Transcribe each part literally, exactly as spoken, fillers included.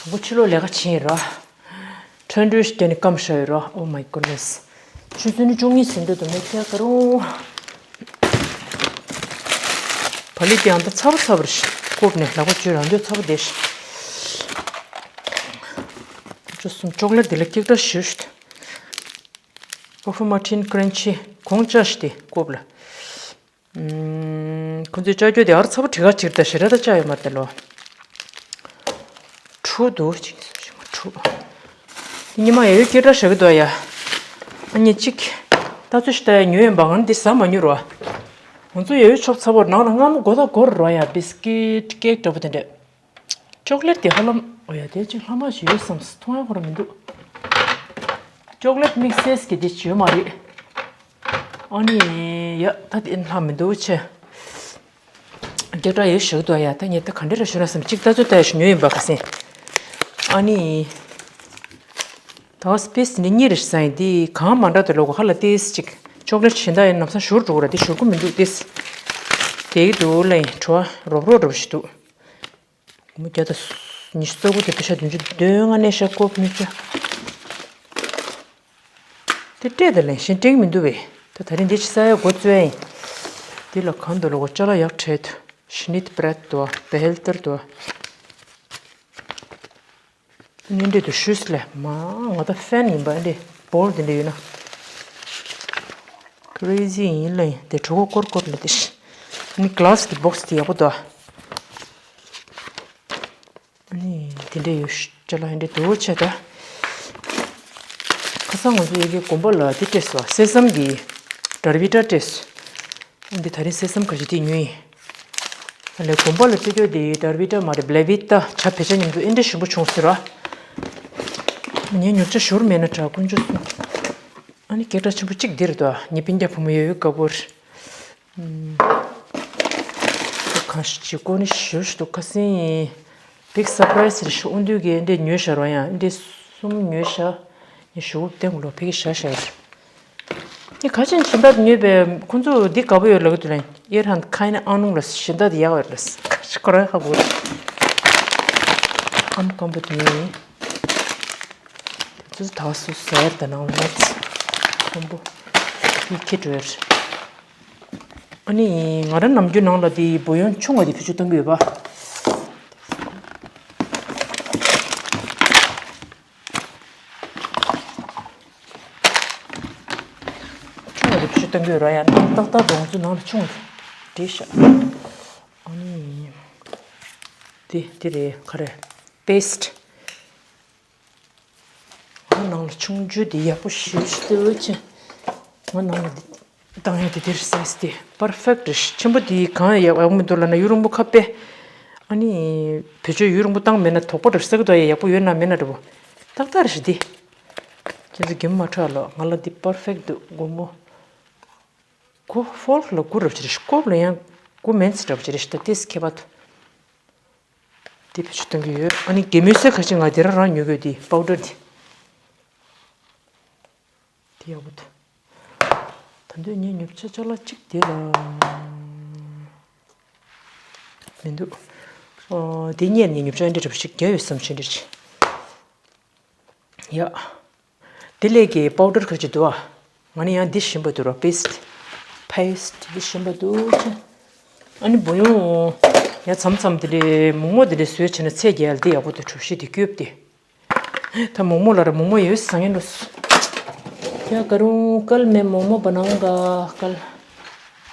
དང་པོ་ཕྱི་ལོགས་ལས་ཀ་བྱས་ཡིན་ར། ཁྲོན་ཁྲོན་ཞིག་བརྒྱབ་ནས་སྐམ་བཞག་ཡོད་ར། Oh my goodness། ཆུ་ཚོད་ནི་བཅུ་གཉིས་ཟིན་འདོད་འདུག་མེད་ཁྱེད་ཀ་རུང་། བ་ལི་དེ་ཨང་ད་ཚ་པོ་ཚ་པོ་རེད། ཀོབ་ནས་ལག་པ་བཅོས་རང་འདོད་ཚ་པོ་བསྡད་ཤག་བཅུ་གསུམ་ཅོག་ལེ་ཊི་དེ་ལ་ཀེག་འདྲ་ཞུ་ཤག Coffee Martin Crunchy གོང་ཅག་ཤི་དེ་ཀོབ་ལ། ཁོ་ཚོས་ཅག་རྒྱུ་དེ་ཨར་ཚ་པོ་བྲི་ག་བྱེད་ད་ཞེ་ར་ད་ཅག་ཡོད་མ་རེད་ལོ། ཁྲུ་འདུག་ཅིག་ཞིག་མ་ཁྲུ། ཉི་མ་ཡ་ཡོད་སྐད་གྲགས་ཞག་གི་འདུག་ཡ། ཨ་ནི་ཅིག་ད་ཚོད་ཤི་ད་ཡ་ཉོས་ཡིན་པ་ང་འདི་ཟ་མ་མྱུར་བ། ང་ཚོ་ཡ་ཡོད་ཆོབ་ཚ་པོ་ནང་ལ་རྔ་མོ་སྒོ་ད་སྒོར་རོ་ཡ་བིས་ཀིཊ་ཀེག་འདྲ་པོ་དེ་འདྲས། ཅོག་ལེཊ་དེ་ཧ་ལམ་ཨོ་ཡ་དེ་ཅིག་ལྷག་མ་ཞིག་ཡོད་བསམ་སོང་། མཐོང་ཡ་ཁོ་རང་མི་འདུག་ཅོག་ལེཊ་མིག་སེས་ཀྱི་དེ་ཅིག་ཡོད་མ་རེད། ཨ་ནི་ཡ་ད་དེ་ལྷག་མི་འདུག་ཆེ། རྒྱ་གྲགས་ཡོད་ཞིག་འདུག་ཡ། ད་ངས་ད་ག་འདྲ་ར་ཞུ་ན་བསམ་ཅིག་ད་ཚོད་ལྟ་ཡ་ཞིག་ཉོས་ཡིན་པ་ག་སེ། ཨ་ནི། ད་བ་སི་པེ་སི་འདི་གཉིས་རེ་ཞིག་ཟ་ཡིན་འདི་གང་མ་འདྲ་དུ་ལོག་གོ་ཧ་ལ་ཏེས་ཅིག་ཅོག་ལེཊ་གཞན་དག་ཡིན་ནམ་སང་ཞུར་འགྲོ་གོ་ར་འདི་ཞུར་གོ་མི་འདུག་ཏེས། དེའི་འདུག་ལ་ཡིན་བྲོ་བ་རོབ་རོབ་འགྲོ་ཞིག་འདུག་སྒོར་མོ་བརྒྱ་དང་ཉི་ཤུ་རྩ་དགུ་དེ་པེ་ཤ་བདུན་ཅུ་དོན་ལྔ་ནས་ཤ་ཀོབ་ཉི་ཤུ། དེ་སྤྲད་དེ་ལེན་ཞིང་སྤྲད་མི་འདུག་བས། ད་ད་རིང་འདི་ཅི་ས་ཡ་སྒོ་བཙོས་ཡིན། འདི་ལ་གང་འདུག་ལ་སྒོ་ཅ་ལག་ཡག་བྲལ་དུ་ཤི་ནིད་པྲད་དུ་བེ་ཧེལ་ཏར་དུ། ནི་འདྲེ་དུ་ཤུས་ལས་མ་ང་ད་ཧྥན་ཡིན་པ་འདི་བོལ་འདི་འདྲེ་ཡོད་ན། ཀྲེ་ཟི་ཡིན་ལེ་དེ་གྲོད་ཁོག་ཀོར་ཀོར་ལ་དེ་ཤི། ནི་གླ་སི་གི་བོག་སི་དེ་ཡག་པོ་འདུག་ཨ་ནི་དེ་འདྲས་ཡོད་ཤག་ཅ་ལག་འདི་འདྲས་འདུག་ཆེ་ད། ཁ་སང་ང་ཚོ་ཡ་གི་དགོན་པ་ལ་འདི་སྤྲད་སོང་སེ་སམ་གྱི་ཌར་བི་ཏྲ་སྤྲད་སོང་། འདི་ད་རིང་སེ་སམ་ག་ཞིག་དེ་ཉོས་ཡིན། ཨ་ལས་དགོན་པ་ལ་སྤྲད་རྒྱུ་དེ་ཌར་བི་ཏྲ་མ་རེད་བྷེ་ལེ་བི་ཏ་ཇ་བེ་ཅ་མཉམ་དུ་ཨེ་འདྲས་ཞིམ་པོ་བྱུང་ཟེར་བ། ངས་ཉོ་ཆ་ཞོར་མེད་ན་དྲ་དཀོན་མཆོག་གསུམ། ཨ་ནི་སྐད་གྲགས་ཆེན་པོ་གཅིག་འདིར་འདུག་ངའི་སྤུན་ཀྱག་བུ་མོ་ཡོད་ཡོད་དགའ་པོར། གང་ཞིག་ཅིག་ཀོ་ནི་ཞུ་ཞུ་དུ་ཁ་སིན། big surprise རེ་ཞུ་ཨུ་འདུས་ཀྱི་འདྲེ་ཉོས་ཤར་བ་ཡང་འདྲེ་གསུམ་ཉོས་ཤར། ཉི་ཞུ་བུ་སྟེང་ལོ་ཕེ་གི་ཤ་ཤ་ཡོད། ནི་ཁ་ཆེན་ཞིམ་པ་ཉོས་པས་ཁོང་ཚོ་འདི་དགའ་པོ་ཡོད་ལ་གི་དུ་ལན་ཨེར་ཧན་ཁ་ཡིན་ཨ་ནུང་ལ་ཞིམ་པ་འདི་ཡག་ཡོད་ལ་ཁ་ཤི་ཁོ་རང་ཧ་གོ་རེད། ཨམ་སྐམ་པོ་དེ་ཉོས་ཡིན། དེ་ཚོ་ད་སུ་ཟེར་དེ་ནང་ལ་མེད། སྐམ་པོ་ཡི་ཁྱི་བྲོས། ཨ་ནི་ང་རང་ནམ་རྒྱུན་ནང་ལ་དེ་བུ་ཡོན་ཆུང་བ་དེ་བེད་སྤྱོད་གཏོང་གི་ཡོད་པ། ཆུང་བ་དེ་བེད་སྤྱོད་གཏོང་གི་ཡོད་ར་ཡ་ན་ཏག་ཏག་འདུག་ང་ཚོ་ནང་ལ་ཆུང་བ་དེ་བྲིས་ཤག་ཨ་ནི་དེ་དེ་རེད་ག་རེ་པེ་སི་ཊི། ང་ནང་ལ་ཆུང་ཆུང་དེ་ཡག་པོ་ཞེ་ཞེ་ལྟོས་ཆེ། ང་ནང་ལ་འདི་བཏང་ཡ་དེ་དེར་སའི་ཛི་དེ་པར་ཕེག་ཊི་རེད། ཆེན་པོ་དེ་གང་ཡག་ཡག་མི་འདུག་ལབ་ན་ཡུ་རིང་པོ་ཁ་པེ། ཨ་ནི་བེད་སྤྱོད་ཡུ་རིང་པོ་བཏང་མེད་ན་དོག་པ་འདྲ་ས་གི་དོ་ཡ་ཡག་པོ་ཡོད་ན་མེད་ན་འདྲ་པོ། ཏག་ཏག་རེད་ཤི་དེ། ཁྱེད་ཚོ་རྒྱུན་མ་འཕྲོད་ལོ་ང་ལ་འདི་པར་ཕེག་ཊི་འདུག་དགོང་མོ། ཁོ་ཧྥོལ་ལ་དགུ་རབ་ཅི་རེད་ཤི་ཀོབ་ལ་ཡང་དགུ་མེན་ཙི་འདྲ་པོ་ཅི་རེད་ཤི་ད་ཏིས་ཁེ་པ་དུ། དེ་བེད་སྤྱོད་གཏོང་གི་ཡོད། ཨ་ནི་གད་མོའི་སེ་ཁ་ཅིག་ང་དེ་རང་རང་ཉོ་གི་ཡོད་དེ་པའུ་ཌར་དེ། དེ་ཡག་པོ་འདུག་ད་དུང་ངས་ཉོ་ཆ་ཅ་ལག་གཅིག་དེ་ལ་མི་འདུག་ཨོ་དེ་ཉེར་ནས་ཉོ་ཆ་འདི་འདྲ་པོ་ཞིག་རྒྱ་ཡོད་བསམ་ཆེན་འདྲ་ཅིག་ཡ། དེ་ལས་ཀྱི་པའུ་ཌར་ཁ་ཅིག་འདུག་ཨ། ང་ནི་ཡང་འདི་ཞིམ་པ་འདུག་ར་པེ་སི་ཊི། པེ་སི་ཊི་འདི་ཞིམ་པ་འདུག་ཅེ། ཨ་ནི་བུ་ཡོང་། ཡ་མཚམས་མཚམས་དེ་འདྲའི་མོག་མོག་དེ་འདྲའི་བཟོས་བྱས་ན་ཚད་རྒྱལ་འདི་ཡག་པོ་འདུག་གྲུ་བཞི་དེ་སྐྱོབ་དེ། ད་མོག་མོག་ལ་ར་མོག་མོག་ཡོད་བཟང་ངན་འགྲོ། ཡ་ཀ་རུང་ཀལ་མེ་མོག་མོག་བ་ནང་ག་ཀལ།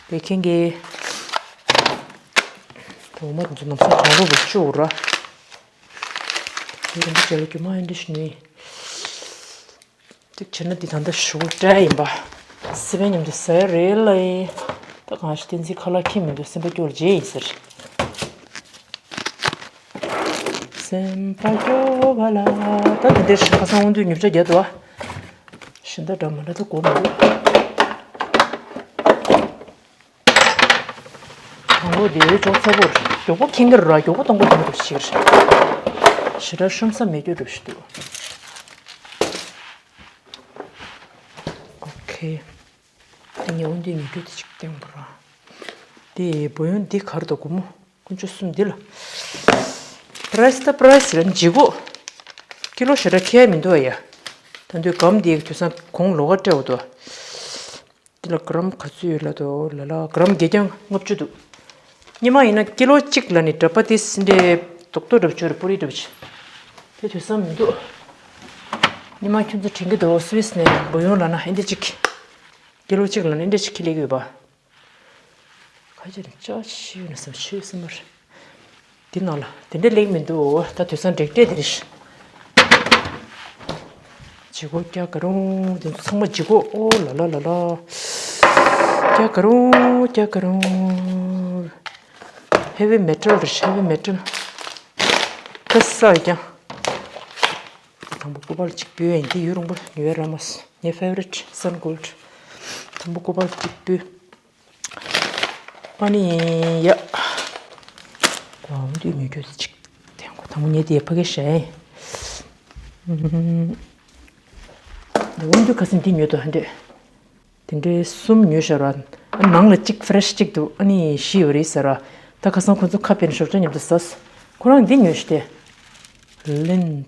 བེ་ཁེང་གི། ད་འོ་མ་དེ་ཚོ་ནམ་སང་གྲང་རོ་བ་བཅུག་ར། དེ་རིན་པོ་ཆེ་ལ་རྒྱུ་མ་ཡིན་འདྲི་ཞུ་ནི། གཅིག་བྱས་ན་འདི་ད་ལྟ་ཞུ་བྲལ་ཡིན་པ། སི་པན་མཉམ་དུ་ཟ་ཡ་རེད་ལ་ཡིན། ད་གང་ཞིག་བསྟན་འཛིན་ཁ་ལག་ཁྱིམ་མི་འདུག་སེམས་པ་སྐྱོ་ལ་རྗེས་ཡིན་ཟེར། སེམས་པ་སྐྱོ་བ་ལ། ད་དེ་འདྲའི་ཞིག་ཁ་སང་འོང་དུས་ཉོ་ཆ་རྒྱག་འདུག་ཨ། ཤིང་རྟ་འདྲ་མ་འདྲ་ད་གོ་མི་འདུག་དང་པོ་དེ་ཅོག་ཚ་པོ་རེད། མགྱོགས་པོ་ཁེངས་ཀྱི་རེད། མགྱོགས་པོ་གཏོང་དགོས་དང་པོ་ཞིག་རེད། ཞེ་དྲག་ཤོམ་ས་མེད་རྒྱུ་འདྲ་ཞིག་འདུག་ཨོ་ཁེ། དེ་ཉེ་འོང་དེ་ཉོ་རྒྱུ་དེ་ཅིག་བསྟན་པ་ར། དེ་བུ་ཡོན་འདི་གར་དུ་སྒོར་མོ་དཀོན་མཆོག་གསུམ་འདི་ལ། པ་རའི་སི་ད་པ་རའི་སི་རེད་འཇིགས་གོ། ཀི་ལོ་ཞེ་དྲག་ཁྱད་མི་འདུག་ཨ་ཡ། ད་དུང་སྒམ་འདི་དུས་སང་གོང་ལོགས་ཀ་སྤྲད་འོ་དོ། འདི་ལ་གྲམ་ག་ཚོད་ཡོད་ལ་དོ་ལ་ལ་གྲམ་བརྒྱད་བརྒྱ་ལྔ་བཅུ་འདུག་སྔོན་མ་ཡིན་ན་ཀི་ལོ་གཅིག་ལ་ནི་འདྲ་པ་ཏིས་འདྲེ་རྡོག་རྡོག་འདྲ་བཅོས་རེ་པུ་རི་འདྲ་བཅོས། དེ་དུས་སང་མི་འདུག་སྔོན་མ་ཁྱོད་ཚོ་དྲན་གི་འདུག་སུ་ཝིས་ནས་འབུ་ཡོང་ལ་ན་ཨིན་དེ་གཅིག་ཀི་ལོ་གཅིག་ལ་ནི་འདྲེ་གཅིག་ཁྱི་ལེགས་ཡོད་པ། ཁ་ཅིག་ནི་ཅག་ཤི་ཡོད་ན་བསམ་ཤི་ཡོད་སེམས་པར། འདི་ནང་ལ་དེ་འདྲ་ལེགས་མི་འདུག་ད་དུས་སང་འབྲེག་སྤྲད་དེ་རེད། ཇི་གོ་ཀྱ་ག་རུང་དེ་ཚང་མ་ཇི་གོ་ཨོ་ལ་ལ་ལ་ལ། ཀྱ་ག་རུང་ཀྱ་ག་རུང་། ཧེ་བི་མེ་ཊལ་རེད། ཧེ་བི་མེ་ཊལ། ཁ་ས་ཀྱང་། དང་པོ་ཀུ་པལ་གཅིག་ཕུལ་ཡིན་དེ་ཡུ་རོང་པོ་ནིའུ་ཡ་ར་མ་སི་ངའི་ཕེ་ཝ་རི་ཊི་སན་གོལ་ཌི། དང་པོ་ཀུ་པལ་གཅིག་ཕུལ། ཨ་ནི་ཡ། ཝའོ་འདི་ཉོ་རྒྱུ་ཅིག་དེ་ཁོ་དང་པོ་ཉེ་དེ་ཕ་གི་ཤ་ཡིན། འོ་འདི་ཁ་སང་འདི་ཉོས་འདུག་ཧ་འདྲེ། དེ་འདྲའི་གསུམ་ཉོས་ཤག་ར། ཨ་ནང་ལ་གཅིག་ཕེ་རེ་ཤི་གཅིག་འདུག་ཨ་ནི་བཞི་ཡོད་རེད་ཟེར་ར། ད་ཁ་སང་ཁོ་ཚོ་ཁ་ཕན་ཞོགས་ཇ་མཉམ་དུ་ཟས། ཁོ་རང་འདི་ཉོས་ཤག་སྟེ། ལིན།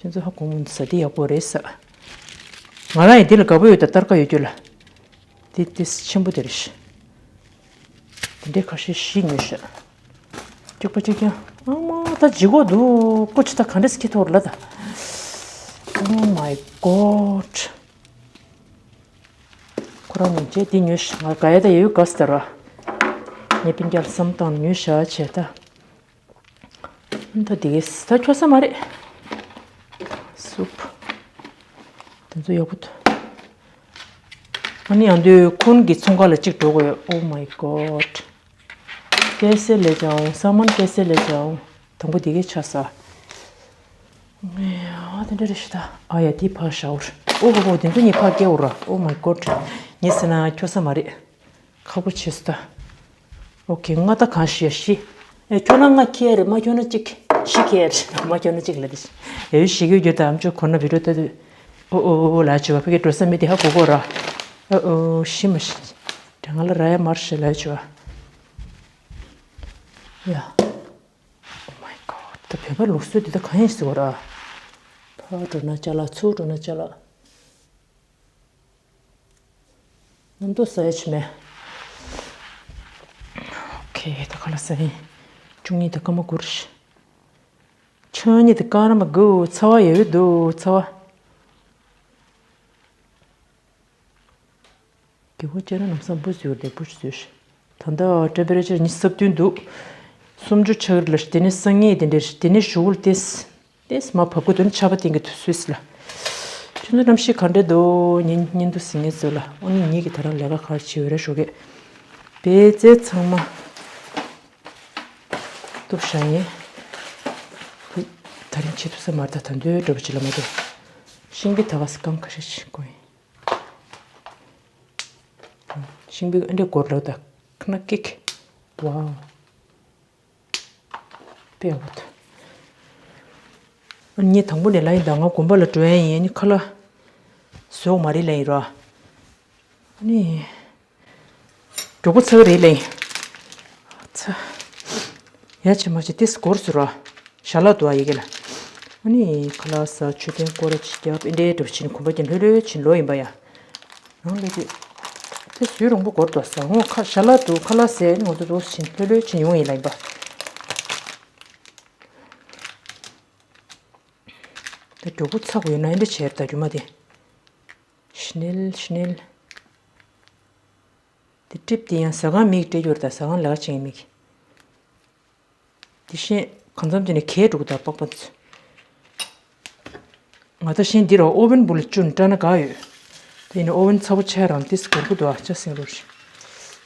ཁྱོད་ཚོ་ཧ་གོ་མོ་ཟ་དེ་ཡག་པོ་རེད་ས། ང་རང་ཡི་འདི་ལ་དགའ་པོ་ཡོད་ད་སྟར་ཀ་ཡོད་རྒྱུ་ལ། དེ་དེ་ཆེན་པོ་དེ་རེད་ཤག་དེ་འདྲའི་ཁ་ཤས་ཤིག་ཉོས་ཤག་གཅིག་པ་གཅིག་རྐྱང་ཨ་མ་ད་ལྗིད་ཁོག་འདུག་ཀོ་ཆི་ད་ག་འདྲས་ཁྱི་ཐོར་ལ་ད། Oh my god. ཁོ་རང་ཉིན་བྱས་དེ་ཉོས་ཤག་ང་དགའ་ཡ་ད་ཡ་ཡུ་དགའ་སྟེ་ར། ངས་སྤུན་ཀྱག་ལ་བསམ་བཏང་ཉོས་ཤག་བྱས་ད། ད་དེ་གས་ད་ཁྱོད་ས་མ་རེད། སུབ། དེ་ཚོ་ཡག་པོ་འདུག་ཨ་ནི་ཡང་དུས་ཁོང་གི་ཚོང་ཁང་ལ་གཅིག་འགྲོ་དགོས། Oh my god. कैसे ले जाऊं सामान, कैसे ले जाऊं? དང་པོ་དེ་གས་ཆ་ས། ཨ་དེ་འདྲ་རེད་ཤི་ད། ཨ་ཡ་དེ་ཕར་བཞག་འོ། ཨོ་ཧོ་ཧོ་དེ་ཚོ་ངས་ཕར་སྐྱེལ་འོ་ར། Oh my god. ངས་ཟེར་ན་ཁྱོད་ས་མ་རེད། ཁག་པོ་བྱེད་སོང་ད། ཨོ་ཁེ་ང་ད་གང་ཤི་ཡ་ཤི། ཨེ་ཁྱོད་ན་ང་ཁྱེར་རེད་མ་ཁྱོད་ན་གཅིག་ཤི་ཁྱེར་རེད་མ་ཁྱོད་ན་གཅིག་ལ་དེ་ཤི། ཨེ་ཡུ་ཤི་གི་རྒྱུ་ད་ཨམ་ཅོ་ཁོ་ན་བི་ཌིའོ་ལྟ་དུས། ཨོ་ཨོ་ཨོ་ལ་བྱེད་བ་ཕ་གི་འགྲོ་ས་མེད་དེ་ཧ་གོ་གོ་ར། ཨོ་ཨོ་ཤི་མ་ཤི། དྲན་ང་ལ་ར་ཡ་མར་ཤི་ལ་བྱེད་བ། ཡ། Oh my god. ད་བོད་པ་ལུགས་སྲོལ་འདི་ད་གང་ཡིན་ཟེར་བ་ར། ཕར་འགྲོ་ན་ཅ་ལག་ཚུར་འགྲོ་ན་ཅ་ལག་ནམ་དུ་ཟ་ཡ་ཆི་མེད། ཨོ་ཁེ་ད་ག་ལ་ཟ་ཡིན། བཅུ་གཉིས་ད་སྐར་མ་དགུ་རེད། ཆུ་གཉིས་ད་སྐར་མ་དགུ་ཚ་བ་ཡོད་འདུག་ཚ་བ། རྒྱལ་པོ་ལྕགས་ར་ལམ་སང་འབུ་བཟོས་བར་དེ་འབུ་བཟོས་ཤག་ད་ལྟ་ཊེམ་པེ་རེ་ཅར་ཉི་ཤུ་རྩ་བདུན་འདུག་སུམ་ཅུ་ཆགས་ཀྱི་རེད་ལ། དེ་ནས་སང་ཉིན་དེ་འདྲས་དེ་ནས་ཞུ་གུ་ལ་ཏེས་ཏེས་མ་བབས་གོ་དོན་ཆར་པ་བསྟན་གྱི་འདུག་སུད་སི་ལ། ཁྱོད་ཚོ་གནམ་གཤིས་ག་འདྲས་འདུག་ཉིན་ཉིན་དུ་ཟིང་ངེ་ཚོ་ལ་ཨོ་ནི་ངེད་ཀྱི་ད་རང་ལས་ཀ་གར་བྱེད་འོས་རེ་ཞོག་གས། པེ་ཙེ་ཚང་མ་གཏུབ་བཞག་ངེ། ད་རིང་བྱེད་ཐུབ་ས་མ་རེད། ད་ད་འདོད་འགྲོ་བ་བྱེད་ལ་མ་འདོད། ཤིང་པི་ད་ག་ས་གང་ཁ་ཤས་ཤིག་དགོས་ཡིན། ཤིང་པའི་ཨ་འདྲས་སྐོར་ལ་ད་ཁ་ན་ཀིག་ཝའོ། དཔེ་འོ་ད། ངས་དང་པོ་ནས་ལ་ཡིན་ད་ང་དགོན་པ་ལ་འགྲོ་ཡ་ཡིན་ནི་ཁ་ལག་བཟོ་མ་རེད་ལ་ཡིན་ར། ནི། གྲོགས་པོ་ཚ་གི་རེད་ལ་ཡིན། ཚ། ཡ་ཆེ་མ་ཆེ་ཏིས་སྐོར་སུ་ར། ཞལ་ལག་འདུག་ཨ་ཡི་གེ་ལ། ཨ་ནི་ཁ་ལག་ཟ་མཆོད་རྟེན་སྐོར་ར་ཅིག་རྒྱབ་ཨེ་འདྲའི་འགྲོ་ཕྱིན་གོམ་པ་ཀྱང་ལྷོད་ལྷོད་ཕྱིན་ལོ་ཡིན་པ་ཡ། རང་ལོ་དུས། དེ་སུས་རོང་པོ་སྐོར་དུ་ཟ་འོང་ཁ་ཞལ་ལག་འདུག་ཁ་ལག་ཟས་ནི་ང་ཚོ་འདུག་ཕྱིན་ལྷོད་ལྷོད་ཕྱིན་ཡོང་ཡིན་ལ་ཡིན་པ། དེ་གྲོགས་པོ་ཚ་གི་ཡོད་ན་ཨེ་འདྲ་བྱས་ད་རྒྱུ་མ་དེ། ཤི་ནེལ་ཤི་ནེལ། དེ་ཀྲིབ་དེ་ཡང་ཟ་ཁང་མིག་སྤྲད་རྒྱུར་དང་ཟ་ཁང་ལས་ཀ་བྱེད་མིག་དེ་བཞིན་གང་འཚམ་བྱས་ནས་གས་འགྲོ་གི་དང་པགས་པ་ཚོ། ང་ད་བཞིན་འདི་རུ་ཨོ་ཝེན་འབུ་ལ་བཅུན་སྐྲག་ན་དགའ་ཡོད། དེ་ཡིན་ན་ཨོ་ཝེན་ཚ་པོ་ཆགས་རང་ཏིས་འགོར་གི་འདུག་ཨ་ཅག་སེང་རུ་ཞིག་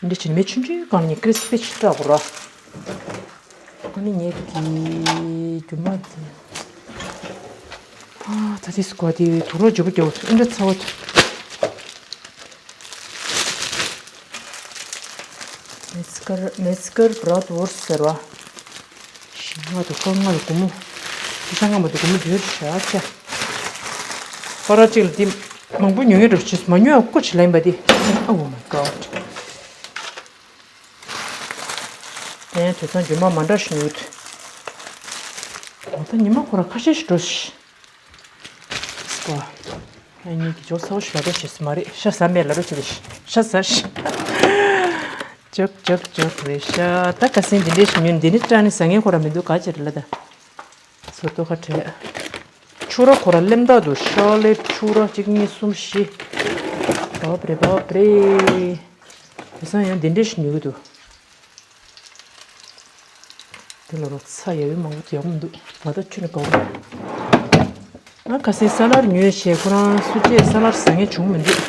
འདི་བྱས་ནས་མེ་ཆུང་ཆུང་གང་ནས་ཀྲིས་པི་ཆུ་སྐྲག་གོ་ར། ཨ་ནི་ངས་ཀྱི་རྒྱུ་མ་དེ། ཨ་ད་ཏིས་གོ་དེ་དུག་ལོག་ཇོ་བོ་རྒྱབ་ཨེ་འདྲ་ཚ་བ་དེ། མེ་ཙི་ཀར་མེ་ཙི་ཀར་བྲ་ཏུ་ཝོར་ཟེར་བ། ཤིང་ང་དུ་ཀ་ང་ལ་སྒོར་མོ། ཤིང་ང་མ་དུ་སྒོར་མོ་བདུན་བཞག་ཅག་པ་ར་གཅིག་ལ་འདི་མང་པོ་ཉོ་ངེས་འགྲོ་ཕྱིས་མ་ཉོ་ཡ་ཀོ་ཆི་ལ་ཡིན་པ་འདི། Oh my god. དེ་ཡང་དུས་ཚང་རྒྱུ་མ་མ་འདྲ་ཞིག་ཉོས་ཏེ། ང་ད་ཉི་མ་ཁོ་ར་ཁ་ཤས་ཤིག་འགྲོ་ཤི། ཨ་ནི་གི་ཇོ་ཚ་བོ་ཞིག་ལ་རོ་བྱེད་སུ་མ་རེད། ཤ་ཟ་མེད་ལ་རོ་བྱེད་རེད། ཤ་ཟ་ཤ། ཅོག་ཅོག་ཅོག་རེད་ཤ། ད་ཁ་སེང་འདི་འདྲས་ཤིག་ཉོས། འདི་ནི་སྐྲ་ནི་ཟ་ངེས་ཁོ་ར་མི་འདུག་ག་ཅེ་རེད་ལ་ད། སོ་ཏོ་ཁ་བྲལ། ཕྱུ་ར་ཁོ་ར་ལེམ་ད་འདུག་ཤ་ལེ་ཕྱུ་ར་གཅིག་གཉིས་གསུམ་བཞི། བབ་རེ་བབ་རེ། དེང་སང་ཡང་འདི་འདྲས་ཤིག་ཉོ་གི་འདུག་དེ་ལ་རོ་ཚ་ཡ་ཡོད་མང་པོ་ཡོང་མི་འདུག་ང་ད་ཁྱོད་ནས་གོ། ང་ཁ་སེང་ས་ལར་ཉོས་བྱས་ཁོ་རང་སུ་ཅེས་ས་ལར་ཟ་ངེས་བྱུང་མི་འདུག་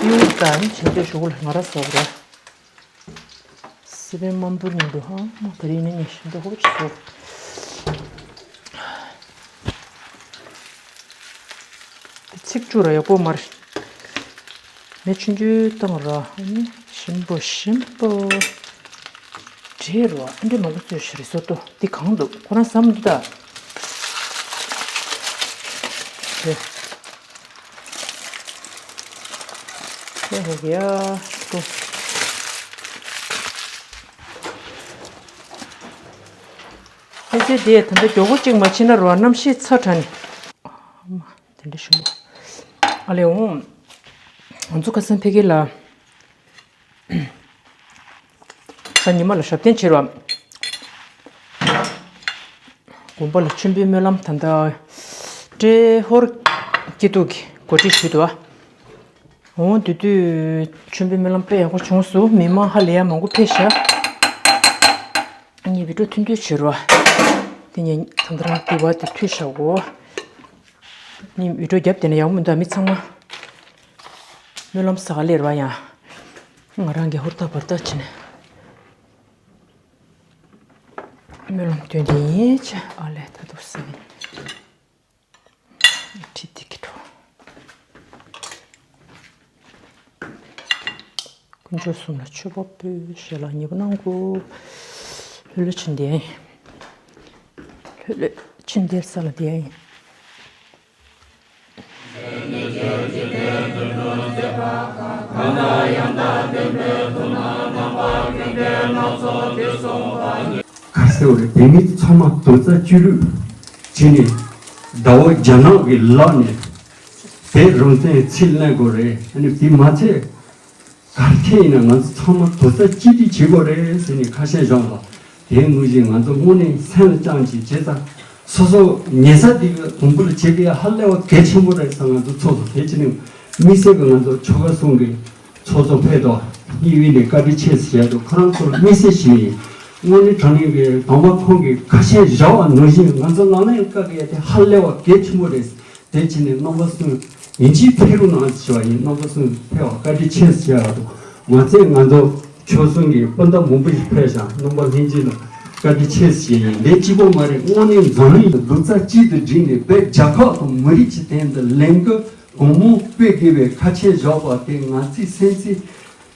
གཡུ་དང་བྱེད་འདོད་ཞུ་གུ་ལ་ང་ར་ཟ་གི་ར། སི་པན་དམར་འབུར་ཉིན་དུ་ཧ་མ་ག་རེ་ཡིན་ན་ཉེ་ཞིམ་དུ་ཧོབ་ཅིག་སོ། དེ་ཚིག་བཅུ་ར་ཡག་པོ་མ་རེད། མེ་ཆུང་ཆུང་བཏང་ར་ཨ་ནི་ཞིམ་པོ་ཞིམ་པོ། བྲེལ་རོ་ཨ་འདྲེ་མང་པོ་བཙོས་ཤི་རེད་སོ་ཏོ་འདི་གང་འདུག་ཁོ་རང་བསམ་འདུག་ད། དེ། ཧེ་ཧེ་ཡ། ཏོ། ཕལ་ཆེར་དེ་ད་ལྟ་མགྱོགས་པོ་གཅིག་མ་ཕྱིན་ན་རོ་གནམ་གཤིས་ཚ་དྲགས་ནས། ཨ་མ་དེ་འདྲ་ཞུ། ཨ་ལེ་འོང་། ང་ཚོ་ཁ་སང་ཕ་གི་ལ། ད་ཉི་མ་ལ་ཞབས་བརྟན་བྱེད་རོགས། དགོན་པ་ལ་མཆོད་འབུལ་སྨོན་ལམ་ད་ལྟ་ཏྲེ་ཧོར་སྐྱིད་སྡུག་གི་གོ་སྒྲིག་ཞུས་འདུག་ཨ། འོ་དེ་དུས་མཆོད་འབུལ་སྨོན་ལམ་དཔེ་ཡག་པོ་བྱུང་སོང་། མི་མང་ཧ་ལས་ཡ་མང་པོ་ཕེབས་ཤག་ངས་བི་ཌིའོ་ཐུང་ཐུང་བྱེད་རོགས། དེ་ནས་ད་ལྟ་རང་དེ་བ་དེ་ཐུག་ཤག་གོ་ངས་བི་ཌིའོ་རྒྱབ་དེ་ན་ཡག་པོ་མི་འདུག་མི་ཚང་མ་སྨོན་ལམ་ཟ་ག་སླེབས་རོགས་ཡ། ང་རང་གི་ཧུར་ཐག་བར་ཐག་བྱས་ནས། སྨོན་ལམ་སྟོན་དེ་ཡིན་ཅེ། ཨ་ལས་ད་དུ་སེ་ཁྲི་དེ་གི་འགྲོ། དཀོན་མཆོག་གསུམ་ལ་མཆོད་པ་ཕུལ་ཞེས་ལ་ཉེ་པོ་གནང་དགོས། ལྷོད་ལྷོད་ཕྱིན་དེ་ཡིན། ལྷོད་ལྷོད་ཕྱིན་དེར་ས་ལ་དེ་ཡིན། ག་ཟེར་བ་རེད། དེ་ནི་ཚང་མ་རྡོག་རྩ་གཅིག་སྒྲིལ་བྱས་ནས་ཟླ་བ་རྒྱ་ནག་གི་ལག་ནས་བོད་རང་བཙན་རྩིས་ལེན་དགོས་རེད། ཨ་ནི་དེ་མ་ཚད། གར་ཐེ་ཡིན་ན་ང་ཚོ་ཚང་མ་རྡོག་རྩ་གཅིག་སྒྲིལ་བྱེད་དགོས་རེད་ཟེར་ནས་ཁ་ཆེམས་བཞག་ལ། དེའི་ངོས་བཞིན་ང་ཚོ་དངོས་གནས་སེམས་ལ་བཅངས་ཀྱིས་བྱས་ཙང་། སོ་སོ་ཉལ་ས་དེ་གི་དུམ་བུ་ལ་བྱེད་དགོས་ཡ་ཧ་ལས་པ་གལ་ཆེན་པོ་རེད་ཟེར་ང་ཚོ་ཚོགས་སུ་ཕེབས་ཀྱི་ནས། དམིགས་བསལ་གྱི་ང་ཚོ་ཆོལ་ཁ་གསུམ་གྱི་ཚོགས་གཙོ་ཕེབས་དོ། གཉིས་ཡིན་ནས་བཀའ་དྲིན་ཆེ་ཟེར་ཡ་དུ་ཁོ་རང་ཚོར་དམིགས་བསལ་ཞིག་ཡིན། དངོས་གནས་དྲང་གནས་ཀྱི་དང་པ་ཁོང་གིས་ཁ་ཆེམས་བཞག་པ་ནང་བཞིན་ང་ཚོ་ནང་ལ་ཡང་བཀའ་དགོས་ཡ་དེ་ཧ་ལས་པ་གལ་ཆེན་པོ་རེད། དེ་བྱས་ནས་རྣམ་པ་གསུམ་ཡིན་གཅིག་ཕེབས་རོགས་གནང་ཞུ་བ་ཡིན། རྣམ་པ་གསུམ་ཕེབས་པ་བཀའ་དྲིན་ཆེ་ཟེར་བ་དང་། མ་ཚད་ང་ཚོ་ཆོལ་གསུམ་གྱི་སྤུན་ཟླ་མང་པོ་ཞིག་ཕེབས་ཤག་རྣམ་པ་ལྷན་རྒྱས་ལ་བཀའ་དྲིན་ཆེ་ཟེར་ཡིན། དེ་གཅིག་པོ་མ་རེད། དངོས་གནས་འཛམ་གླིང་རྡོག་རྩ་གཅིག་ཏུ་བསྒྲིལ་ནས་བོད་རྒྱལ་ཁབ་དང་མི་རིགས་ཀྱི་དོན་དུ་ལས་འགུལ་གང་མང་སྤེལ་དགོས་པའི་ཁ་ཆེམས་བཞག་པ་དེ་ང་ཚོའི་སེམས་ཚེ།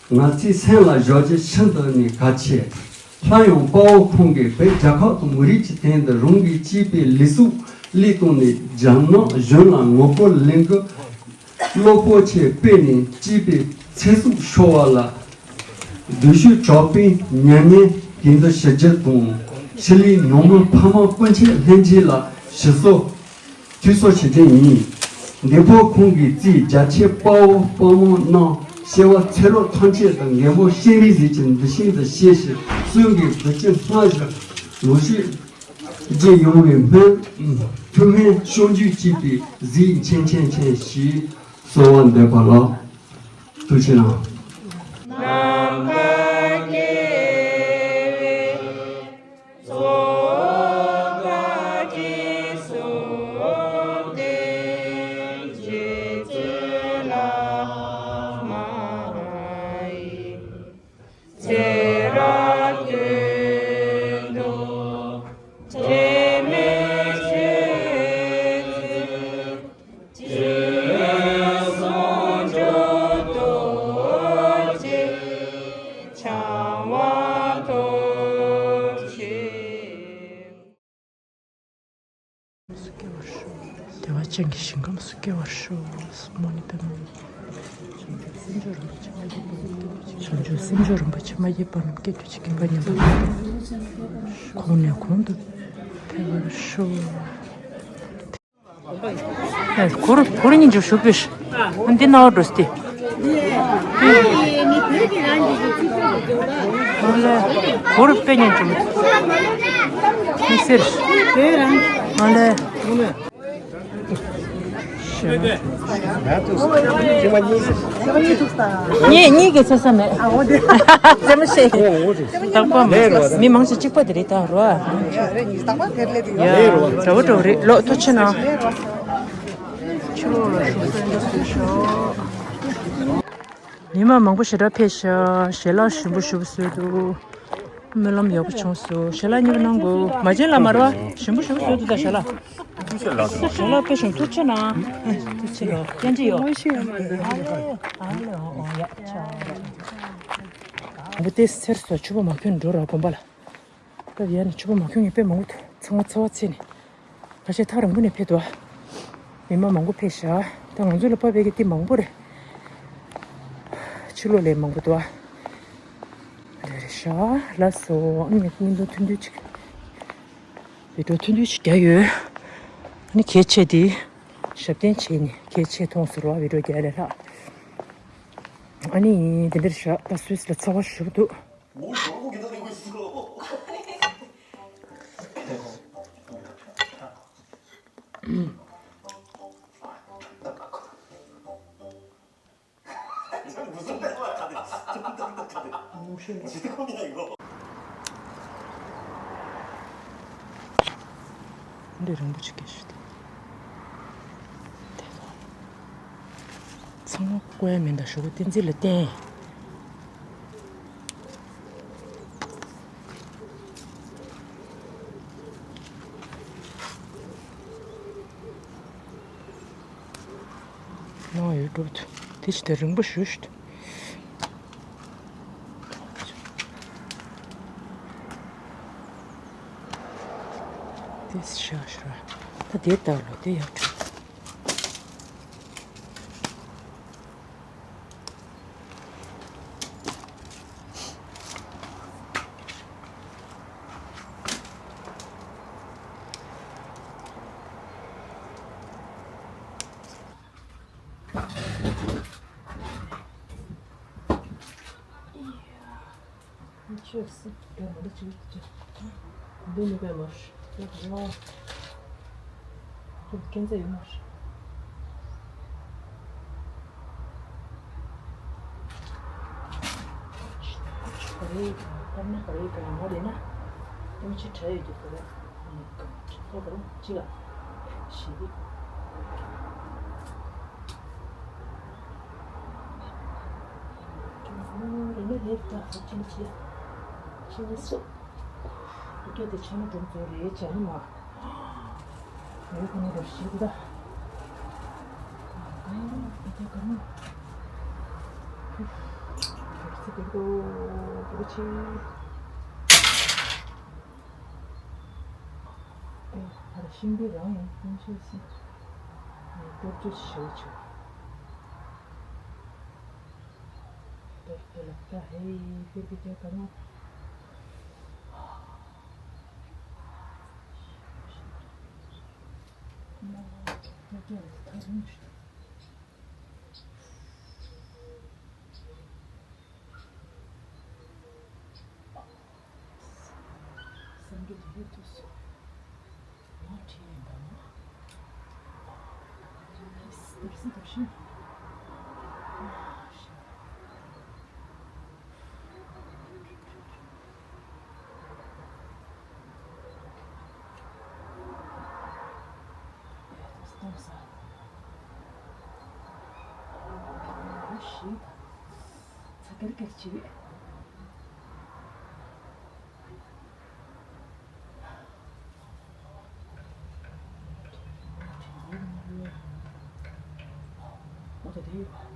ང་ཚོའི་སེམས་ལ་བཞག་རྒྱུ་ཤིན་ཏུ་ནས་གལ་ཆེ། སླར་ཡང་དཔའ་བོ་ཁོང་གིས་བོད་རྒྱལ་ཁབ་དང་མི་རིགས་ཀྱི་དོན་དུ་རང་གིས་གཅེས་པའི་ལུས་སྲོག་བློས་བཏང་ནས་རྒྱ་ནག་གཞུང་ལ་ངོ་རྒོལ་ལས་འགུལ་རླབས་པོ་ཆེ་སྤེལ་ནས་གཅེས་པའི་ཚེ་སྲོག་ཤོར་བ་ལ་སྡུག་ཤོས་གྲགས་པའི་མྱ་ངན་གྱེན་དུ་ཞུ་རྒྱུ་དང་། ཕྱི་ལུས་ནང་མི་ཕ་མ་སྤུན་མཆེད་ལྷན་རྒྱས་ལ་ཞུ་གསོལ། ཐུགས་གསོ་བྱེད་ཀྱི་ཡིན། འདས་པོ་ཁོང་གིས་བརྩིས་རྒྱ་ཆེ་དཔའ་བོ་དཔའ་མོ་རྣམས་སྐྱེ་བ་ཚེ་རབས་ཐམས་ཅད་དུ་མགོན་པོ་སྤྱན་རས་གཟིགས་ཀྱི་མཛད་ཕྱིན་དུ་གཤེགས་ཤིང་གསོན་པའི་གཟི་བརྗིད་སྔར་བཞིན་ལོངས་སྤྱོད་རྒྱས་ཡོང་བའི་སྨོན། ཐུགས་སྨོན་ཤོག་འཇུག་ཅེས་པའི་གཟིགས་ཆེན་ཆེན་ཆེན་ཞེས་གསོལ་བ་འདེབས་པ་ལགས། ཐུགས་རྗེ་གནང་། བདེ་བ་ཅན་གྱི་ཞིང་ཁམས་སུ་སྐྱེ་བར་ཤོག། མོ་ནི་པདྨ། བྱང་ཆུབ་སེམས་མཆོག་རིན་པོ་ཆེ་མ་སྐྱེས་པ་རྣམས་སྐྱེ་གྱུར་ཅིག་སྐྱེས་པ་ཉམས་པ་གོང་ནས་གོང་དུ་འཕེལ་བར་ཤོག། གུར་གུར་གཉིས་འཇུ་ཞུགས་པའི། འདི་ནའོ་འགྲོ་སྟེ། གུར་དཔེ་ཉན་བྱུང་། མི་སེར། ཨ་ལེ། ངས་གཉིས་ཀྱི་ཚོད་ས་མེད། རྩེད་མོ་ཤེས། རྟག་པར་མི་མང་ཆེ་གཅིག་པ་དེ་རེད་ད་རོ། ཡ། གྲོགས་པོ་གྲོགས་རེད་ལོ་ཐུགས་ཆེ་གནང་། ཕྱི་ལོགས་ལ་ཞུགས་ས་འདི་བཟོས་ཤག་མི་མང་མང་པོ་ཞེ་དྲག་ཕེབས་ཤག་ཞལ་ལག་ཞིམ་པོ་ཞིམ་པོ་བཟོས་འདུག་སྨོན་ལམ་ཡག་པོ་བྱུང་སོང་། ཞལ་ལག་མཉེས་པོ་གནང་དགོས། མ་བྱན་ལ་མ་རོ་ཞིམ་པོ་ཞིམ་པོ་བཟོས་འདུག་ད་ཞལ་ལག་ཞལ་ལག་དཔེ་ཞིམ་ཐུགས་ཆེ་གནང་། ཐུགས་ཆེ་ལོ་སྐྱབས་འཇུག་ཡོད། ཨ་ལེ་ཨ་ལེ་ཨོ་ཨོ་ཡ་ཆ། འོ་དེ་སེར་སོ་ཆུ་བོ་མ་ཁྱོན་འགྲོ་ར་དགོན་པ་ལ། སྐབས་ཡ་ནི་ཆུ་བོ་མ་ཁྱོད་ངས་དཔེ་མང་པོ་འདུག་ཚང་མ་ཚ་བ་ཚེ་ནས། ཁ་ཤས་ཐག་རིང་པོ་ནས་ཕེབས་འདུག་མི་མང་མང་པོ་ཕེབས་ཤག་ད་ང་ཚོ་ལ་ཕབ་པའི་གི་དེ་མང་པོ་རེད། ཕྱི་ལོགས་ལས་མང་པོ་འདུག་རེད་རེད་ཤག་ལགས་སོ། ཨ་ནི་ངས་བརྙན་ཐུང་ཐུང་ཐུང་ཅིག་བི་ཌིའོ་ཐུང་ཐུང་ཅིག་རྒྱག་ཡོད། ཨ་ནི་གལ་ཆེ་དེ་ཞབས་བརྟན་བྱས་ནས་གལ་ཆེ་མཐོང་ཟེར་བ་བི་ཌིའོ་རྒྱག་ལས་ལྷག་ཨ་ནི་དེ་འདྲ་ཤག་ད་སུད་སི་ལ་ཚ་བ་ཞེ་པོ་འདུག་འདི་རིན་པོ་ཆེ་སྐད་ཤོད་དེ། ཚང་མ་བཀོད་ཡ་མིན་ད་ཞོགས་པ་བསྟན་འཛིན་ལ་བསྟན། ནོ་ཡོད་འགྲོ་དེ་ཅི་དེ་རིང་པོ་ཞུ་ཞུ། དེ་ཤ་ཤ་ད་དེ་ལྟ་ལོ་དེ་ཡག་འགྲོ། ཆོས་སྲིད་དོན་མི་འདྲ་ཅིག་ཅིག་འདི་ནི་པའི་མར་ཡག་རེད་བ། ཁྱོད་སྐྱོན་ཚ་ཡོད་མར། ག་རེ་དཀར་ན་ག་རེ་དཀར་ཡོང་བ་རེད་ན། ཨེམ་ཆི་དྲ་ཡོད་ཀྱི་ག་རེ་ཁོ་ན་ག་ཁྲི་ཐོག་ག་རེ་ཅི་ལ་ཞི་བདེ། རེད་ན་རེད་ད་ཧ་ཅང་ཆེ་ཆེ་ནི་སུ། སྐད་དེ་ཆེ་ན་སྒྲུང་ཚོ་རེད་བྱས་ན་མ། ཡོད་ཁོ་ན་རེད་ཞིག་ད། ཨ་ཡ་ཨ་ཅག་ག་མོ། ཁྱོད་སི་ཀེར་དོ་དོ་ཆེ། ཨེ་ད་ཤིང་པའི་རང་ཡིན་ཤིང་ཆེ་སི། ཨེ་ཏོག་ཙམ་ཞེ་པོ་ཆེ། དེ་དེ་ལ་ད་ཧེ་ཧེ་གི་ཅག་ག་མོ། སེམས་ཀྱི་དེ་རིགས་ཐུགས་སུ་ཡང་ཁྲིད་ཡིན་པ་ན། ཨིས་དེབ་སི་དེབ་ཤིན། སྟོང་ས། ཨོ་ཤི། ཚ་གེར་གེར་བྱེད། ཨོ་ད་དེ་ཡོད་པ།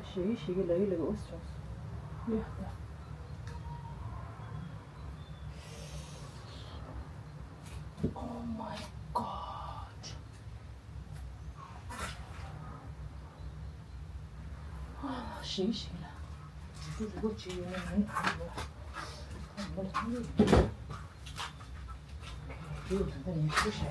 ཞེ་གི་ཞེ་གི་ལ་ཡི་ལ་གི་འོ་སི་བྱུང་སོང་། ཡ་ད། Oh my God. ཞེ་གི་ཞེ་གི་ལ། རུ་རུ་རུ་ཅི་ཡོང་ནས་མིན་ཁུ་རུ། ཁ་མོ་ལ་ཁུ་རུ། རུ་ད་ད་ནས་ཁུ་ཤ།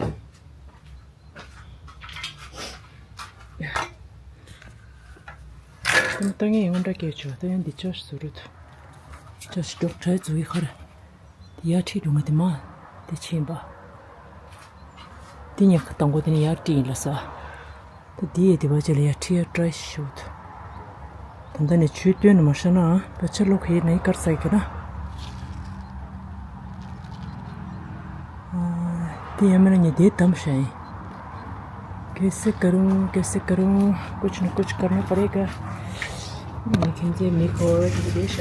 ད་ངས་ཡོང་འདྲ་སྐད་ཆོ་ད་ཡང་འདི་ཅོ་ཞིག་བཟོ་རུ་ཐུ། ཅོ་ཞིག་འགྲོགས་གྲལ་བཟོ་གི་ཁར། དེ་ཡར་ཁྲིད་འགྲོ་ང་དེ་མ། དེ་ཕྱིན་པ། དེ་ཉག་ག་དང་པོ་དེ་ནི་ཡར་ཁྲིད་ཡིན་ལ་ས། ད་དེ་ཡས་དེ་བ་ཅི་ལ་ཡར་ཁྲིད་ཡར་བཀྲ་ཤིས་ཤོག་ཐུ། ད་ལྟ་ནས་ཆུའི་སྟོན་ནས་མ་ཤར་ན་ད་ཆ་ལོ་ཁའི་ནས་དཀར་ས་གི་ན། དེ་ཡང་མིན་ན་ངས་དེ་དམ་ཤ་ཡིན། कैसे करूं, कैसे करूं, कुछ न कुछ करना पड़ेगा। लेकिन ये मेरे को विदेश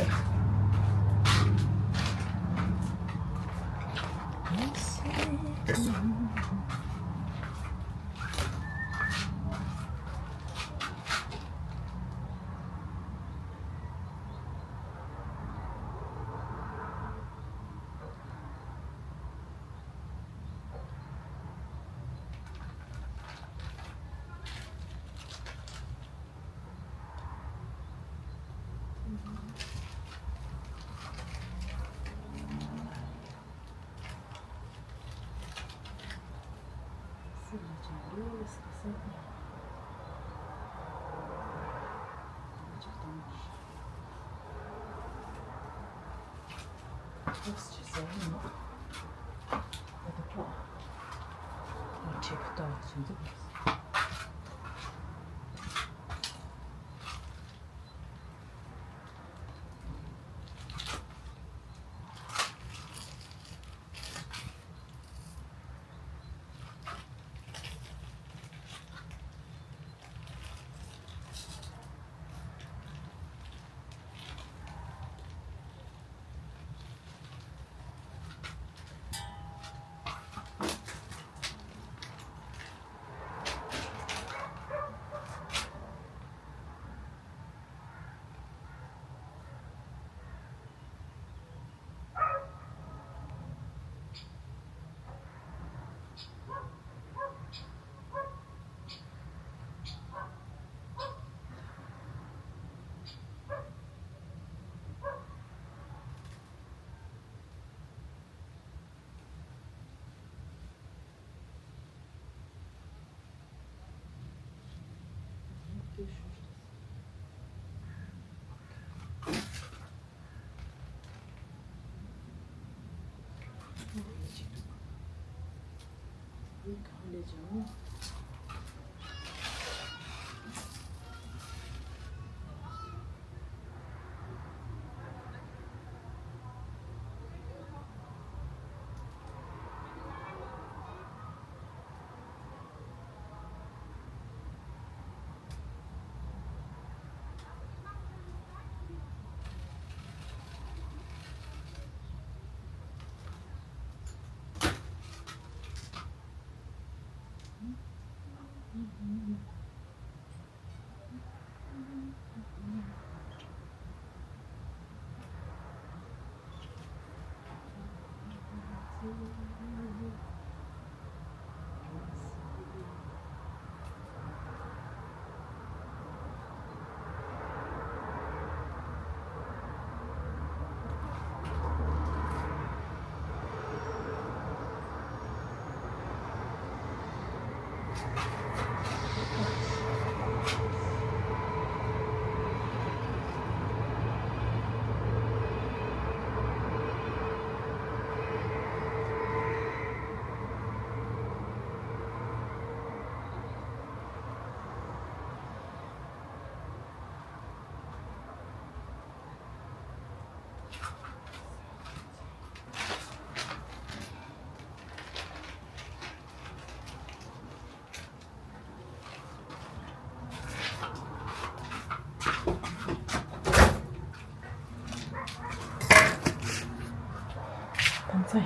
ཕམ་ཚེ།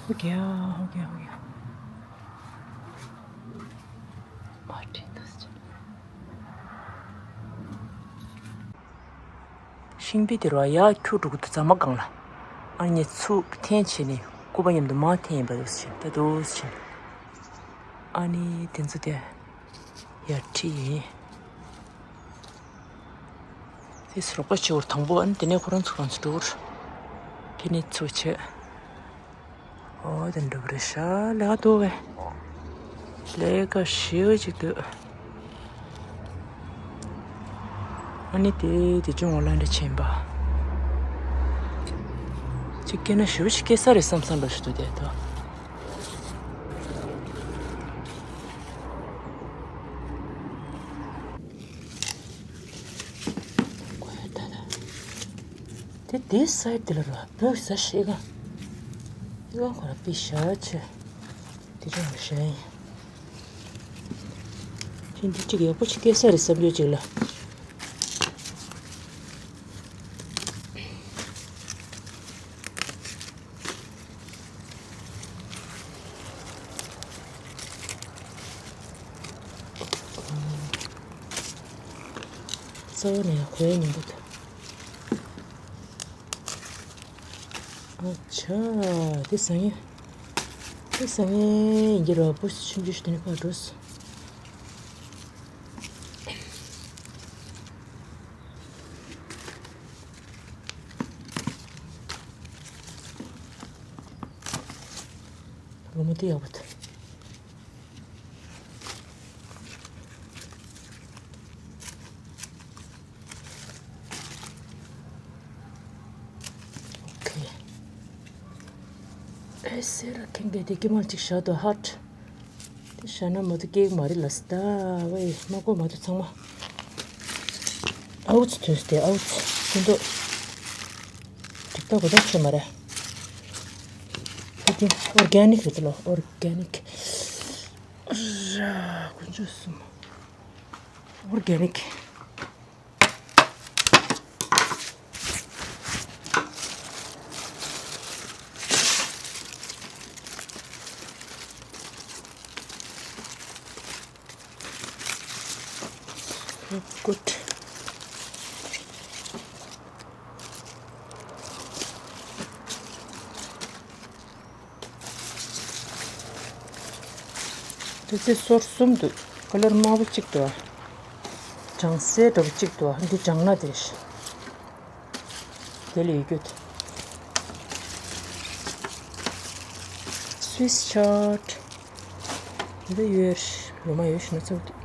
ཧོ་གྱ་ཧོ་གྱ་ཧོ་གྱ། མ་དྲིས་ཏོ་ཅི། ཤིང་པི་དེ་རུ་ཡར་ཁྱུག་འགྲོ་གི་འདུག་རྫ་མ་སྒང་ལ། ཨ་ནི་ཚུར་འཐེན་བྱས་ནས་སྐུད་པ་མཉམ་དུ་མར་འཐེན་ཡིན་པ་འདུག་ཟེར་ད་འདུག་ཟེར། ཨ་ནི་དེ་ཚོ་དེ་ཡར་ཁྲིད་ཡིན། དེ་ཚོ་རོགས་པ་བྱེད་བར་དང་པོ། ཨ་ནི་དེ་ནས་ཁོ་རང་ཚོ་རང་ཚོ་འགྲོ་བར། དེ་ནས་ཚུར་བྱས། ཨོ་དེ་འདྲ་བ་རེད་ཤག་ལས་ཀ་འདུག་གས། ལས་ཀ་ཞེ་པོ་ཅིག་འདུག་ཨ་ནི་དེ་དེ་ཅུང་ངོ་ལ་འདྲ་ཆེན་པ། ཅིག་སྐྱེས་ན་ཞེ་པོ་ཅིག་སྐྱེས་ས་རེད་བསམ་བསམ་འདྲ་ཞིག་འདུག་དེ་ད། དེ་དེའི་སའི་དེ་ལ་ར་བོད་ཟ་ཤེས་ག་དེ་གང་ཁོ་ར་པི་ཤ་ཆེ། དེ་ཅུང་ཞན་ཡིན། ཅིན་དེ་གཅིག་ཡག་པོ་ཅིག་སྐྱེས་ས་རེད་བསམ་རྒྱུ་ཅིག་ལ། རྩ་བ་ནས་གོ་ཡ་མི་འདུག་ད། ཨ་ཆ། དེ་ཟ་ངེ། དེ་ཟ་ངེ་ཡིན་གྱི་ར་བུ་ཆུང་ཆུང་ཞིག་དེ་ནས་ཕར་འགྲོ་སོང་། ལོ་མ་དེ་ཡག་པོ་འདུག་ཨོ་ཁེ། ཨེ་སེ་ར་ཁེང་གེ་དེ་ཀི་མ་ལ་ཅིག་བཞག་དོ་ཧཊ། དེ་བཞག་ན་མ་གཏོགས་སྐྱེ་གི་མ་རེད་ལ་སི་ད་ཝེ་མ་གོ་མ་གཏོགས་ཚང་མ། ཨའུ་ཙི་ཐོས་སི་དེ་ཨའུ་ཙི་ཚོན་མདོག་འགྲིག་ད་གོ་ད་ཆོད་མ་རེད། ཨོ་དེ་ཨོར་གེ་ནིག་རེད་ལོ་ཨོར་གེ་ནིག་ར་དཀོན་མཆོག་གསུམ། ཨོར་གེ་ནིག Good. དེ་ཚེ་སོར་གསུམ་འདུག་ཀ་ལར་དམར་པོ་གཅིག་འདུག་གྲང་སེ་འདྲ་པོ་གཅིག་འདུག་འདི་གྲང་ན་དེ་རེད། དེ་ལས་ཡོད་རྒྱུ་དེ། སུས་ཆོད། འདི་ཡོད་རེད། ལོ་མ་ཡོད་ཤི་ན་ཚོད་འདུག་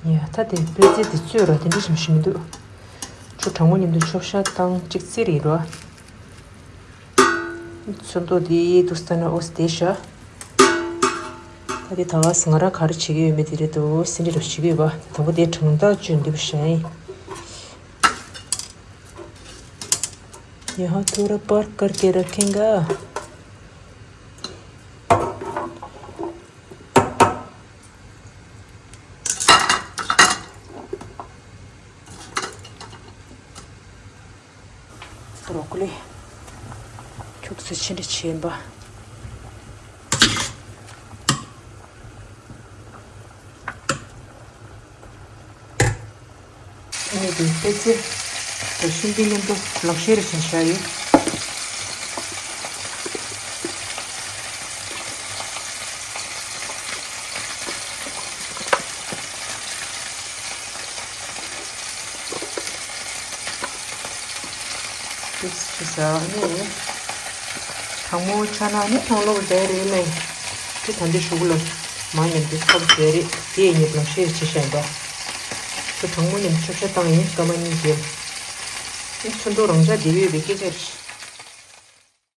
ཡ་ད་དེ་པེ་ཙེ་དེ་བཙོས་ར་དེ་འདྲ་ཞིམ་ཞིམ་མི་འདུག་ཆུ་གྲང་མོ་མཉམ་དུ་ཆོབ་ཤ་བཏང་གཅིག་བཙིར་ཡིན་རོ། ཚོན་མདོག་འདི་འདུག་སྟེ་ན་ཨོ་སི་དེ་ཤ། ད་དེ་ད་ག་ང་རང་ག་རེ་བྱེད་ཀྱི་ཡོད་མེད་དེ་རེད་དོ་སེ་འདྲི་ར་བྱེད་ཀྱི་ཡོད་པ་དང་པོ་དེ་གྲང་ཐག་གཅོད་འདི་བྱ་ཡིན། यहाँ थोड़ा पार्क करके रखेंगे। བྷ་རོ་ཀོ་ལི། ཁྱུག་ཙམ་ཕྱི་འདྲི་བྱས་པ། ཨ་ནི་དེ་པེ་ཙེ་དང་ཤིང་པའི་མཉམ་དུ་ལག་ཤེས་རེ་བྱས་བཞག་ཡོད། ཏིས་ཅི་ཟ་ནི། གྲང་མོ་ཆ་ན་ནི་གྲང་ལོག་བསྡད་རེད་མེད། དེ་ད་འདི་ཞུ་གུ་ལ་མ་ཉམས་དེ་ཁབ་བསྡད་རེད་དེ་ཡི་ཉེ་བླང་ཤེས་ཅི་བཤད་འདུག་ཁྱོད་གྲང་མོ་ཉམས་ཆོག་ཤ་བཏང་ཡིན་སྐར་མ་གཉིས་རྗེས། ཨེ་ཚོན་མདོག་རང་འཇགས་བསྡད་ཡོད་པའི་སྐད་ཆ་རེད།